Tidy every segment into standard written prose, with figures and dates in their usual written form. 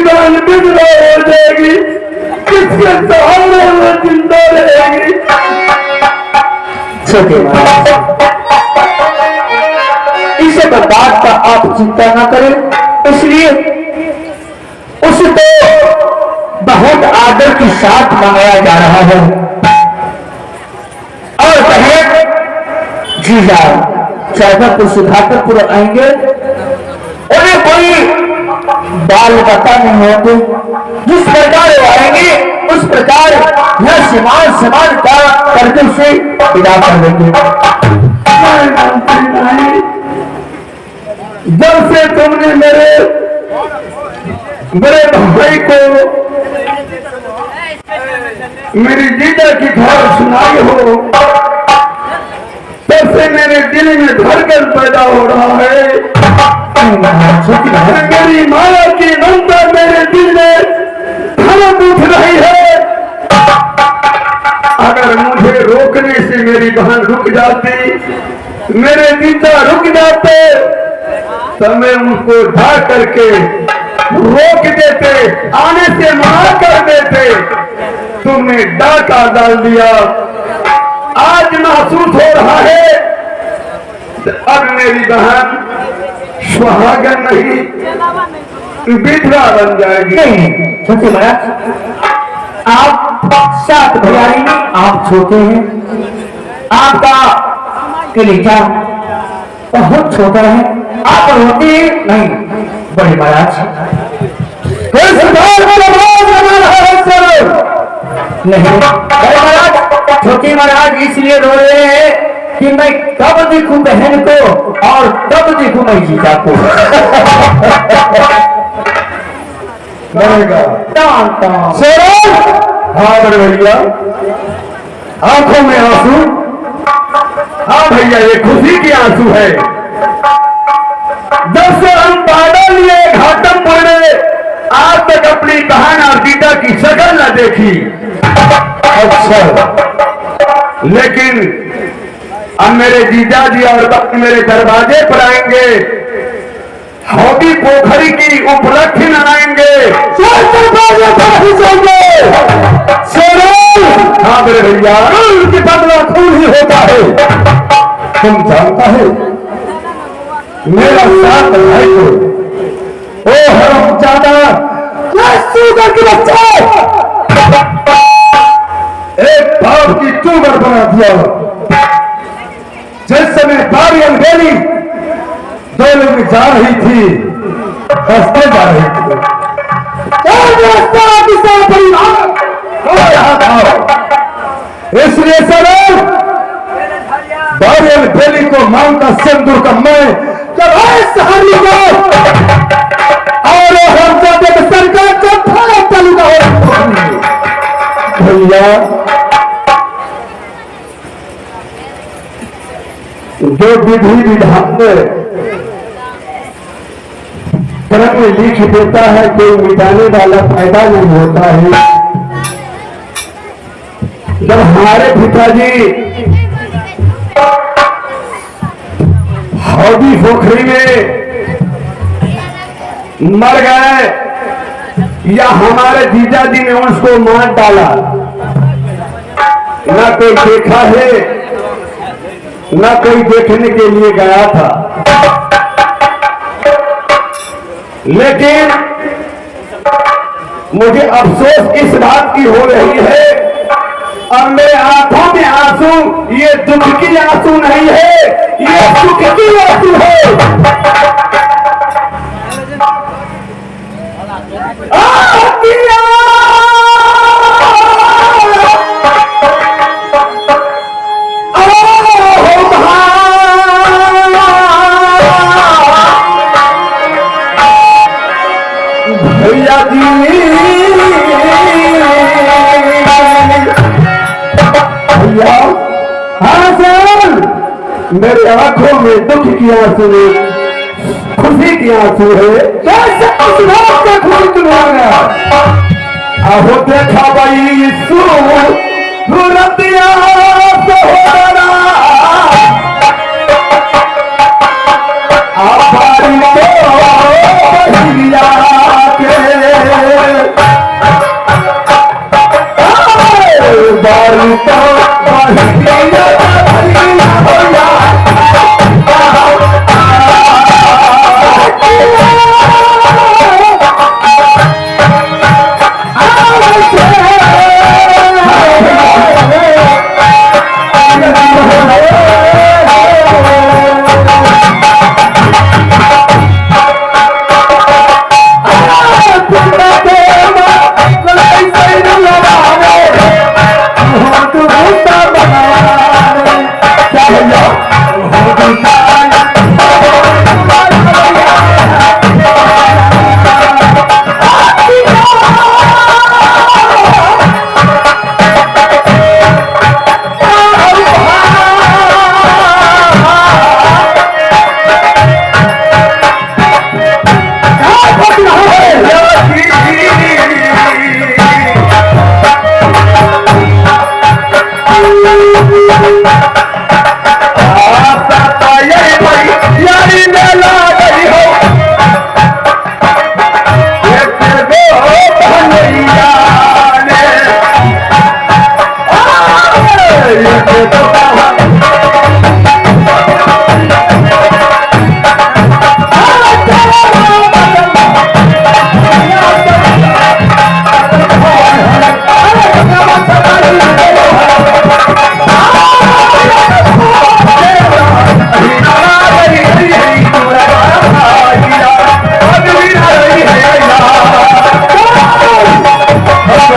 बहन विधवा हो जाएगी, किसके सहारे वो जिंदा रहेगी? छोटे महाराज, इस बात का आप चिंता ना करें, इसलिए उसको बहुत आदर के साथ मंगाया जा रहा है। और बहन जीजा चौदहपुर सुधाकरपुर आएंगे, उन्हें कोई बाल बता नहीं होंगे। जिस प्रकार वो आएंगे उस प्रकार यह समान समान का करके उसे विदा कर देंगे। नहीं मंत्री नहीं, जब से तुमने मेरे मेरे भाई को मेरी जीजा की खबर सुनाई हो, तब से मेरे दिल में धड़कन पैदा हो रहा है। मेरी माया की ममता मेरे दिल में धड़क उठ रही है। अगर मुझे रोकने से मेरी बहन रुक जाती, मेरे जीजा रुक जाते, तो मैं उनको जा करके रोक देते, आने से मना कर देते। तुमने डाका डाल दिया। आज महसूस हो रहा है अब मेरी बहन सुहागन नहीं विधवा बन जाएगी। नहीं छोटे महाराज, आप सात भैयारी में आप छोटे हैं, आपका कलेजा बहुत छोटा है, आप रोते नहीं। बड़े महाराज नहीं, बड़े महाराज, छोटे महाराज इसलिए रो रहे हैं कि मैं कब देखूं बहन को और कब देखूं मैं जीजा को। मरेगा टान टान। हाँ बड़े भैया, आंखों में आंसू। हाँ भैया, ये खुशी के आंसू है। जब से हम पादा लिए घाटमपुर में, आज तक अपनी बहन और जीजा की शक्ल न देखी। अच्छा, लेकिन अब मेरे जीजा जी और बहन मेरे दरवाजे पर आएंगे, हौदी पोखरी की उपलक्ष्य मनाएंगे। हाँ मेरे भैया, के बदला खून ही होता है। तुम जानता है मेरा साथ भाई को ओ हरामजादा के बच्चा एक बाप की टूबर बना दिया। जिस समय बारी अलबेली दोनों में जा रही थी, रास्ते जा रही थी, इसलिए सर बारी अलबेली को मांग का सिंदूर का मैं जब को और हम सरकार का थाना तालुका हो भैया, जो विधि विधान में क्रम में लिख देता है, कोई मिटाने वाला फायदा नहीं होता है। जब हमारे पिताजी हौदी पोखरी में मर गए या हमारे जीजाजी ने उसको मार डाला, ना कोई देखा है ना कोई देखने के लिए गया था, लेकिन मुझे अफसोस इस बात की हो रही है और मेरे आंखों में आंसू, ये दुख की आंसू नहीं है, ये सुख की आंसू है। भैया जी, भैया, हाँ सर, मेरे आंखों में दुख की आंसू नहीं, खुशी की आंसू है। कैसे उस रात का खून तुम्हारा आहो देखा भाई सूरतिया सोहरा आबारी तो बहिया के।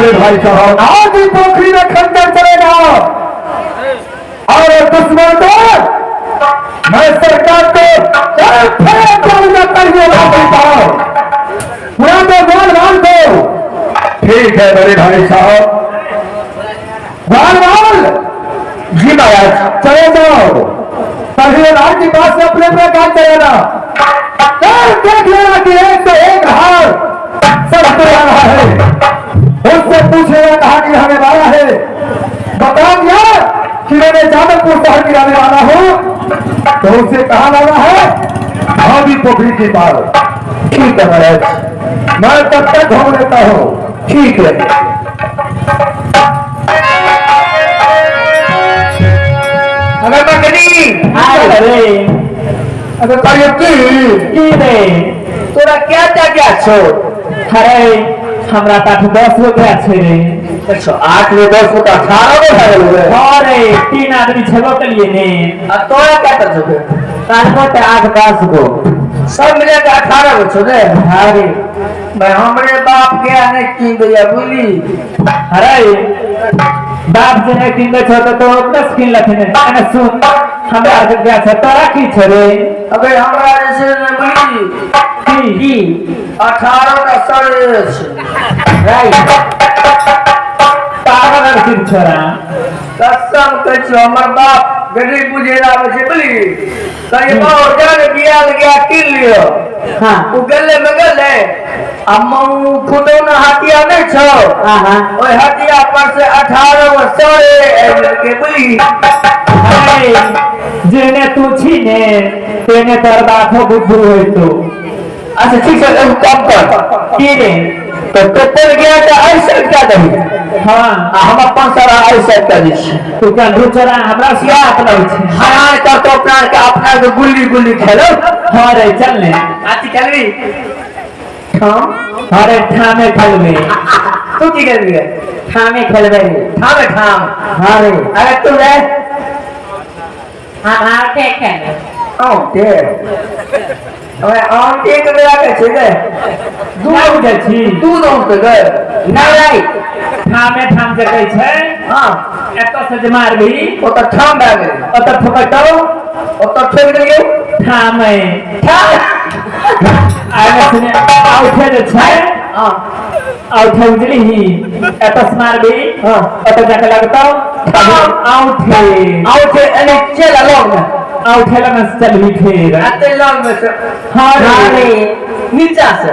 बड़े भाई साहब। आज ही पोखरी में खंजर चलेगा और दुश्मन को मैं सरकार को पूरा दो ग्वाल बाल को। ठीक है बड़े भाई साहब। ग्वाल बाल जी महाराज। चले जाओ, तहरीर के पास से अपने अपने काम चलेगा। देख लेना कि एक से एक हार सब आ रहा है, उससे पूछ लेना कहा कि हमें वाला है, बता दिया कि मैंने जादवपुर शहर गिराने वाला हूं, तो उसे कहा लाना है भाभी पोखरी के पार। ठीक है महाराज। मैं तब तक घूम लेता हूँ। ठीक है। अरे बकरी, अरे अरे कहियो की की रे तोरा क्या क्या छो? अरे हमरा त 10 गो गया छै रे। अच्छा 8 गो 10 गो 18 गो भए गेल। अरे 3 आदमी छेबो के लिए ने। आ तोरा क्या कर छो? तारको त 8 10 गो सब मिला के 18 गो छो रे। अरे भाई हमरे बाप के ने कीन दिया बुझली। अरे बाप जे ने कीन दे छो त तो अपना कीन लथिन। अरे सुन हमरा के गया छै तोरा की छै रे? अबे हमरा जे छै ने बुझली की 18 टा सर छै। राइट पागल की छोरा कसम कहै छियौ हमर बाप गरीब बुझे आबै छै बुझली। कहियो बाबू जा बियाह गया कीन लियो। हां ओ गले में गले आ मऊ फुटौना हाथिया नहीं छौ। हां हां ओहि हाथिया पर से 18 गो सरे आबि के बुझली। अरे जेने तू छी ने तेने तोर बापो बुद्धू होइतो। अच्छा ठीक छै एगो काम कर की रे? तो पेपर गया तो ऐसे क्या दही। हां आ हम अपन सारा ऐसे कर दै छी। तू कंधू चोरा हमरा से अपना छै हरान कर तो अपना के अपना के गुल्ली गुल्ली खेलो। हां रे चल ने आती खेलबी? ठाम। अरे ठामे खेलबे। तू की खेलबी? ठामे खेलबे। ठामे ठाम। हां रे। अरे तू रे? हां हां के खेलबे। औ ते अबे औ एक बेरा के छै गे। दू बुझै छी दू दौड़ के गे। नहीं रे ठामे ठाम जकै छै। हां एत से जे मारबी ओत ठाम भए गेल। ओत ठोकतौ ओत ठोक देलियौ ठामे ठाम। आने सुने आउठे जे छै। हां आउठे बुझली ही एत से मारबी। हां ओत जाके लगतौ ठाम। आउठे आउठे एने चल लग में आउठे लग से चलबी फेर आते लग में से। हां रे नीचा से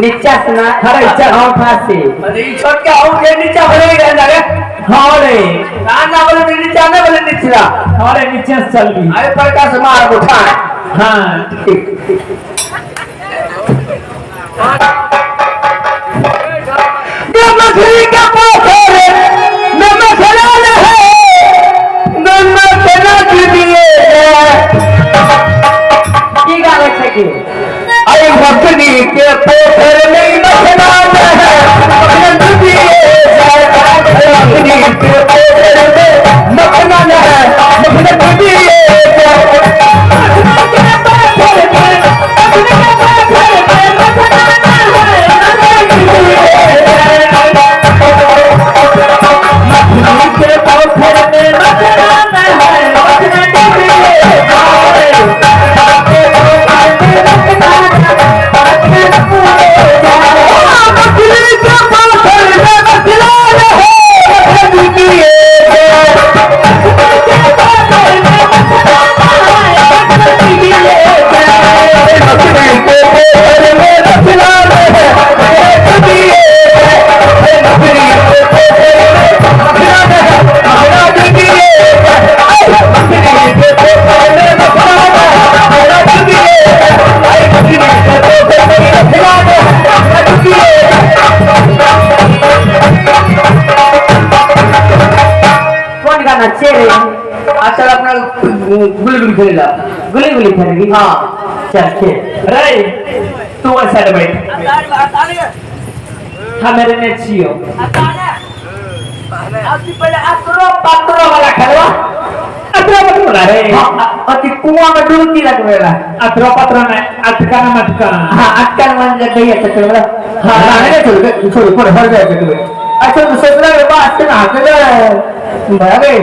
नीचा से ना। अरे चल औठा से। अरे ई छोटका औठे नीचा बोले रे रे। हां रे ना ना बोले नीचा ना बोले निचला। हां रे नीचे से चलबी। अरे प्रकाश मार उठा। हां ठीक। मछली का पोखर में मछला है मछला दिए की गाबै छै की? अरे मछली के पोखर में मछला है मछला दिए मछली के पोखर में मछला है मछला दिए। अच्छा अपना गुली गुली खेलेला। गुली गुली खेलेगी? हाँ चल खेल। रे तू ऐसा बैठ हम मेरे ने छियो पहले पात्रो वाला खेलवा। अतरा पतरा रे। अति कुआं में डुबकी लगवेला। अतरा पतरा ने अटका न मटका। हां अटका मन जे कहिए त चल। हां नहीं छोड़ छोड़ पर हर जाए के। अच्छा तो ससुरा के बात के ना के अरे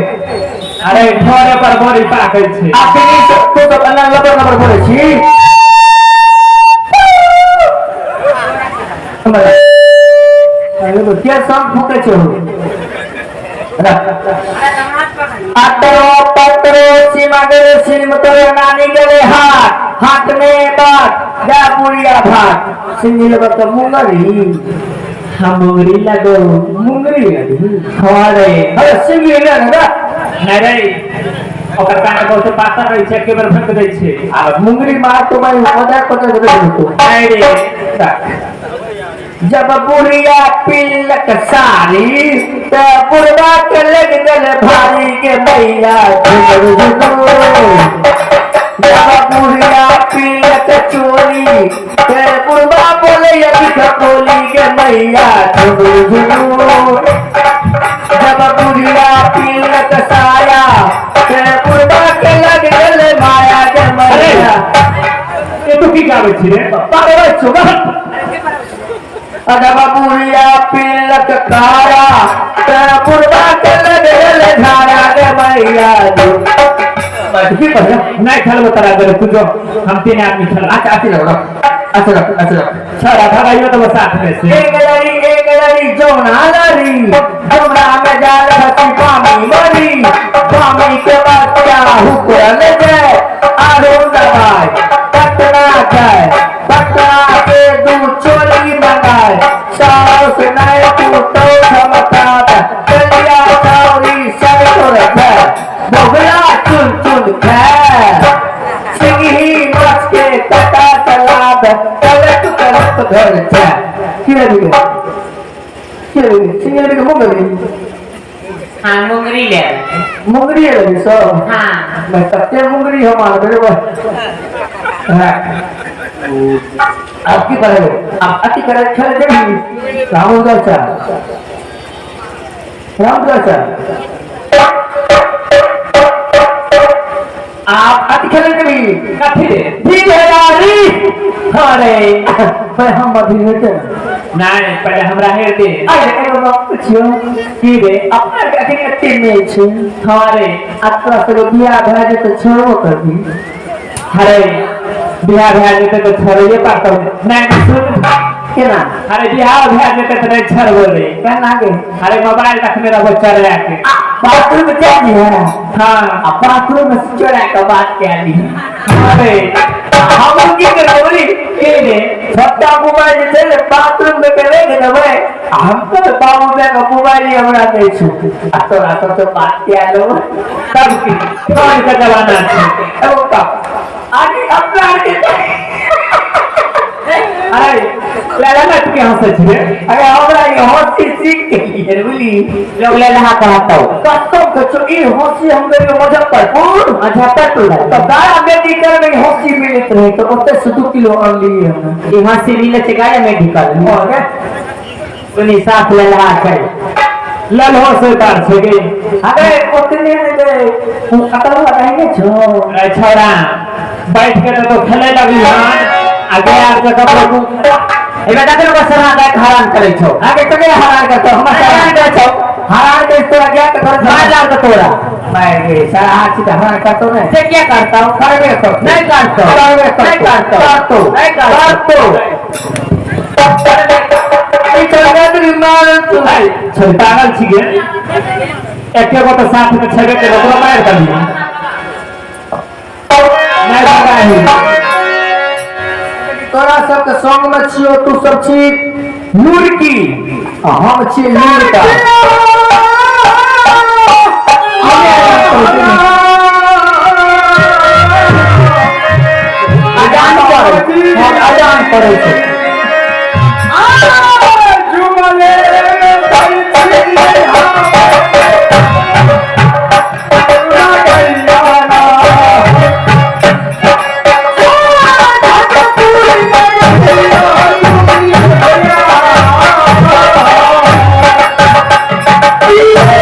अरे ठोरे पर बोरी पाकै छै। अखनी तो तो अन्ना लबर लबर बोले छी। अरे तो क्या सब फूके छो। अतरो पतरो सीमा गरे सिम तोरे नानी गरे हाथ हाथ में बात जा पुरिया भात सिंगी लगा तो मुंगरी। हाँ मुंगरी लगो मुंगरी लगी। हाँ रे। अरे सिंगी ले ना नहीं रे ओकर कान बहुत पातर रहै छै के बेर फेंक दै छै। आ मुंगरी मार तो भाई मजाक पता चले तो नहीं रे। जब बुढ़िया पिलक सारी त बुढ़वा के लग गल भारी के मैया झुमर झुमर। जब बुढ़िया पिलक चोरी त बुढ़वा बोले यदि बोली के मैया झुमर झुमर। जब बुढ़िया पिलक साया त बुढ़वा के लग गल माया के मैया। ये तो की गाबै छी रे? पागल छो। अजब बुढ़िया पिलक काया त बुढ़वा के लग गल झाड़ा के मैया की पहले नहीं खेलबो तोरा गरे तू जो हम तीन आदमी खेल। अच्छा अच्छा लगो अच्छा रख अच्छा रख छड़ा भगाइयो तो साथ में से। एक लड़ी जौना लड़ी हमरा में जाल फसी पानी मरी पानी के बच्चा हुकरल जाए आरो दबाए पटना जाए पटना के दू चोली मंगाए सास नहीं टूटो क्षमता चलिया चौरी सब तोरे खाए बगला चुन चुन खाए सिंही मच के कटा चला दे कलट कलट घर जाए। की लगी की लगी सिंगी लगी मुंगरी। हां मुंगरी ले मुंगरी लगी सो। हां मैं तत्ते मुंगरी हम मेरे बस। हां आप की करे आप अति करे खेल दे राम चाचा राम चाचा आप अति खेल दे कथी रे? भी अरे पर हम अभी लेते नहीं पहले हमरा हेर दे। अरे एगो बात पूछियो की रे? अपना के अखनी एते नहीं छै। हां रे। अतरा से बियाह भए जेतै छोड़बो करबी? अरे बियाह भए जेतै तऽ छोड़ैए पड़तौ। नहीं सुन केना? अरे बियाह भए जेतै तऽ नहीं छोड़बो रे। केना गे? अरे मोबाइल रखने रहबो चोरा के। बाथरूम में चल जी है। हां आ बाथरूम में चोरा के बात के ली। अरे हम की करबो के रे? छोटा मोबाइल जे छै ने बाथरूम में के रख देबै हम तो बाबू के मोबाइल ही हमरा दै छु आ तोरा सब तो बात के लो तब की कौन के जमाना छै। एगो का आगे अपना के अरे लाला मत के हंसै छी। अरे हमरा ई हंसी सीख के लिए बुझली लोग ललहा कहतौ कसम के छौ ई हंसी हम गए मुजफ्फरपुर मुजफ्फरपुर तो गाया मेडिकल में हंसी मिलत रहे तो ओते से 2 किलो आन लिए हम। ई हंसी मिले छै गाया मेडिकल में। और सुनी साफ ललहा छै ललहो से तार छै गे। अरे ओतने ने गए उ अकल बताइए छो। अरे छोरा बैठ के तो खेले लगली हन आ गया के कपड़ा को ए बेटा के लोग सरा के हरान करै छौ। आगे तो के हरान करतो हम हरान करै छौ हरान के तोरा गया के घर मार डाल के तोरा मैं गे सारा हाथ से हरान करतो ने से क्या करता हूं? करबे करतो नहीं करतो करबे नहीं करतो करतो नहीं करतो करतो ई चलगा तो मार तू छोरी पागल छी गे। एके गो तो साथ में छेबे के ओकरो मार देली नहीं भगाही। तोरा सबके संग में छियो तू सब छी लुड़की आ हम छी लुड़का। अजान पड़ै हम अजान पड़ै छै। Yeah.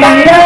देखिए।